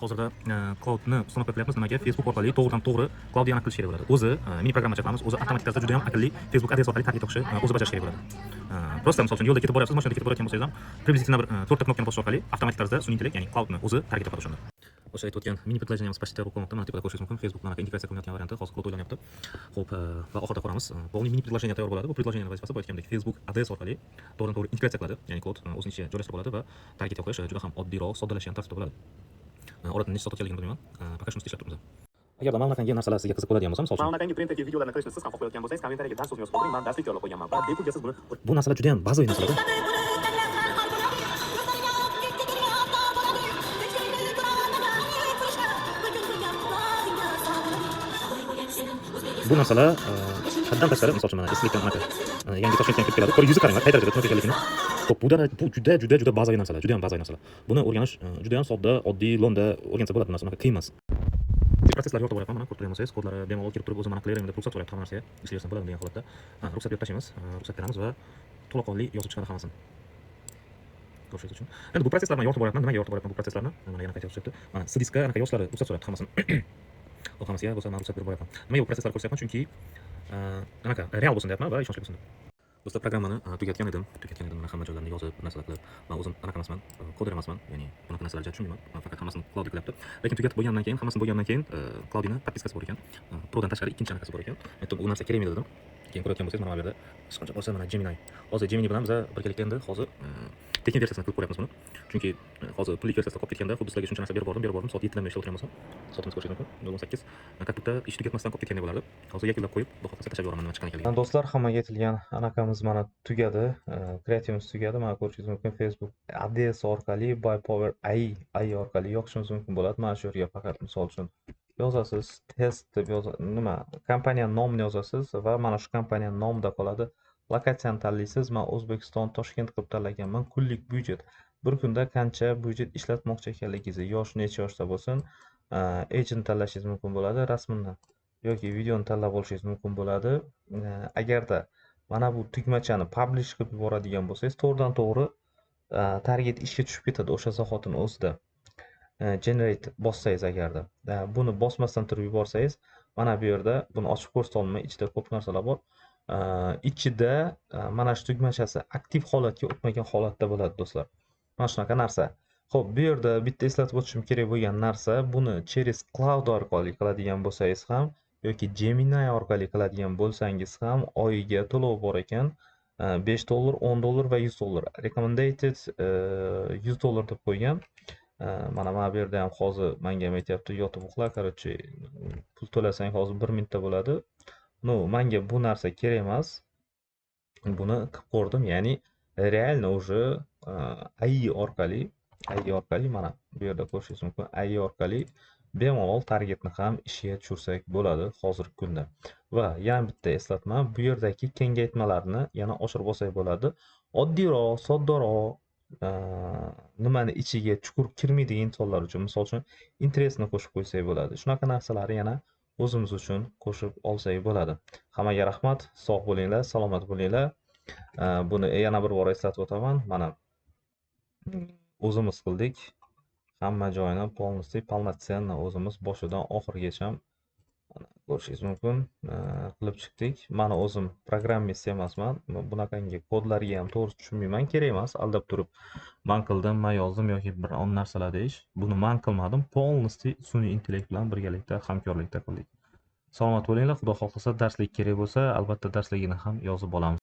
Hozirda Claudeni установка qilyapmiz. Nimaga? Facebook orqali to'g'ridan to'g'ri Claudeni aniq qilish kerak bo'ladi. O'zi mini programma chaqiramiz, o'zi avtomatik tarzda juda ham aqlli Facebook Ads orqali target topishi o'zi bajarish kerak bo'ladi. Просто misol uchun yo'lda ketib boryapsiz, mashinada ketib borayotgan bo'lsangiz ham, приблизительно bir to'rtta knopkani bosish orqali avtomatik tarzda sun'iy intellekt, ya'ni Claudeni o'zi target topadi o'shanda. O'sha aytib o'tgan mini приложение miz почти tayyor bo'lib qolmoqda. Mana tepada ko'rishingiz mumkin. Facebook bilan integratsiya qilinayotgan varianti hozir Claude o'ylanyapti. Xo'p, va oxirida ko'ramiz. Полный mini приложение tayyor bo'ladi. Bu приложение vazifasi boya aytgandek Facebook Ads orqali to'g'ridan to'g'ri integratsiya qiladi. Ya'ni Claude o'zini ichiga joylashtirib oladi va target yoqish juda ham oddiyroq, soddalashgan tartibda bo'ladi. Oradan necha soat o'tganligini bilmayman. Пока shuni ishlab turibmiz. Agarda mana bunaqangi narsalar sizga qiziq bo'ladigan bo'lsa, misol uchun, Mana bunaqangi trenddagi videolarni qilishni siz ham xohlayotgan bo'lsangiz, kommentariyaga dars so'zini yozib qoldiring. Man darslik tayyorlab qo'yganman va bepulga siz buni bu narsalar juda ham bazaviy narsalar. Bu narsalar haddan tashqari, misol uchun, mana eslikdan anaqa yangi Toshkentga ham kirib keladi. Ko'ring, yuzi qaranglar, qay darajada tiniq ekanligini. Xo'p, bu juda juda juda bazaviy narsalar, juda ham bazaviy narsalar. Buni o'rganish juda ham sodda, oddiy, lo'nda o'rgansa bo'ladi bu narsa, unaqa qiyin emas. Protsesslar yoritib boryapman, mana ko'rib turgan bo'lsangiz, kodlari bemalol kirib turib, o'zim aniq qilaveray deb ruxsat so'rayapti hamma narsaga. Ishlayversam bo'ladi degan holatda. Ha, ruxsat berib tashlaymiz, ruxsat beramiz va to'laqonli yozib chiqadi hammasini. Ko'rishingiz uchun. Endi bu protsesslarni yoritib boryapman. Nimaga yoritib boryapman bu protsesslarni? Mana yana qayta yozishyapti. Mana CDSga anaqa yozishlari ruxsat so'rayapti hammasini. U hammasiga bo'lsa man ruxsat berib boryapman. Nimaga bu protsesslarni ko'rsatyapman? Chunki anaqa real bo'lsin deyapman va ishonchli bo'lsin deb. Do'stlar, programmani tugatgan edim. Tugatgan edim, mana hamma joylarini yozib, narsalar qilib. Man o'zim anaqa emasman, koder emasman, ya'ni bunaqa narsalarga tushunmayman. Man faqat hammasini Claude qilyapti. Lekin tugatib bo'lgandan keyin, hammasini bo'lgandan keyin Claudeni подписка si bor ekan. Prodan tashqari ikkinchi anaqasi bor ekan. Aytdim, u narsa kerakmi dedim. Keyin ko'rayotgan bo'lsangiz, mana bu yerda qancha bo'lsa, mana Gemini. Hozir Gemini bilan biza birgalikda endi hozir tekin versiyasini qilib ko'ryapmiz buni. Chunki hozir pullik versiyasida qolib ketganda, xuddi sizlarga shuncha narsa berib bordim, berib bordim, soat 7 dan beri ishlab o'tirgan bo'lsam, soatimiz ko'rishingiz mumkin, 0:18. Как будто ish tugatmasdan qolib ketgandek bo'lardi. Hozir yakunlab qo'yib, xudo xohlasa tashlab yuboraman nima chiqqan ekanligini. Do'stlar, hammaga aytilgan anaqamiz mana tugadi. Kreativimiz tugadi. Mana ko'rishingiz mumkin, Facebook Ads orqali by Power AI orqali yoqishimiz mumkin bo'ladi. Mana shu yerga faqat misol uchun yozasiz, test deb yoz, nima, kompaniyani nomini yozasiz va mana shu kompaniyani nomida qoladi. Lokatsiyani tanlaysiz. Man O'zbekiston, Toshkent qilib tanlaganman. Kunlik byudjet. Bir kunda qancha byudjet ishlatmoqchi ekanligingizni, yosh necha yoshda bo'lsin, agent tanlashingiz mumkin bo'ladi, rasmini yoki videoni tanlab olishingiz mumkin bo'ladi. Agarda mana bu tugmachani publish qilib yuboradigan bo'lsangiz, to'g'ridan to'g'ri target ishga tushib ketadi o'sha zahotini o'zida. Generate bossangiz agarda, buni bosmasdan turib yuborsangiz, mana bu yerda buni ochib ko'rsata olmayman, ichida ko'p narsalar bor. Ichida mana shu tugmachasi aktiv holatga o'tmagan holatda bo'ladi, do'stlar. Mana shunaqa narsa. Xo'p, bu yerda bitta eslatib o'tishim kerak bo'lgan narsa, buni через Claude orqali qiladigan bo'lsangiz ham yoki Gemini orqali qiladigan bo'lsangiz ham oyiga to'lov bor ekan. 5 dollar, 10 dollar va 100 dollar. Recommended 100 dollar deb qo'ygan. Mana bu yerda ham hozir menga ham aytyapti, yotib uxla, короче, pul to'lasang hozir 1 minutda bo'ladi. Ну, menga bu narsa kerak emas. Buni qilib ko'rdim, ya'ni реально уже AI orqali mana bu yerda ko'rishingiz mumkin. AI orqali bemalol targetni ham ishga tushirsak bo'ladi hozirgi kunda. Va yana bitta eslatma, bu yerdagi kengaytmalarni yana oshirib olsak bo'ladi. Oddiyroq, soddaroq, nimani ichiga chuqur kirmaydigan insonlar uchun, misol uchun, interesni qo'shib qo'ysak bo'ladi. Shunaqa narsalarni yana o'zimiz uchun qo'shib olsak bo'ladi. Hammaga rahmat, sog' bo'linglar, salomat bo'linglar. Buni yana bir bor eslatib o'taman. Mana o'zimiz qildik. Hamma joyini полностью, полноценно o'zimiz boshidan oxirigacha mana ko'rishingiz mumkin, qilib chiqdik. Mani o'zim programmist emasman. Bunaqangi kodlarga ham to'g'ri tushunmayman. Kerak emas aldab turib, man qildim, man yozdim yoki bir narsalar deyish. Buni man qilmadim. Полностью sun'iy intellekt bilan birgalikda hamkorlikda qildik. Salomat bo'linglar. Xudo xohlasa darslik kerak bo'lsa, albatta darsligini ham yozib olamiz.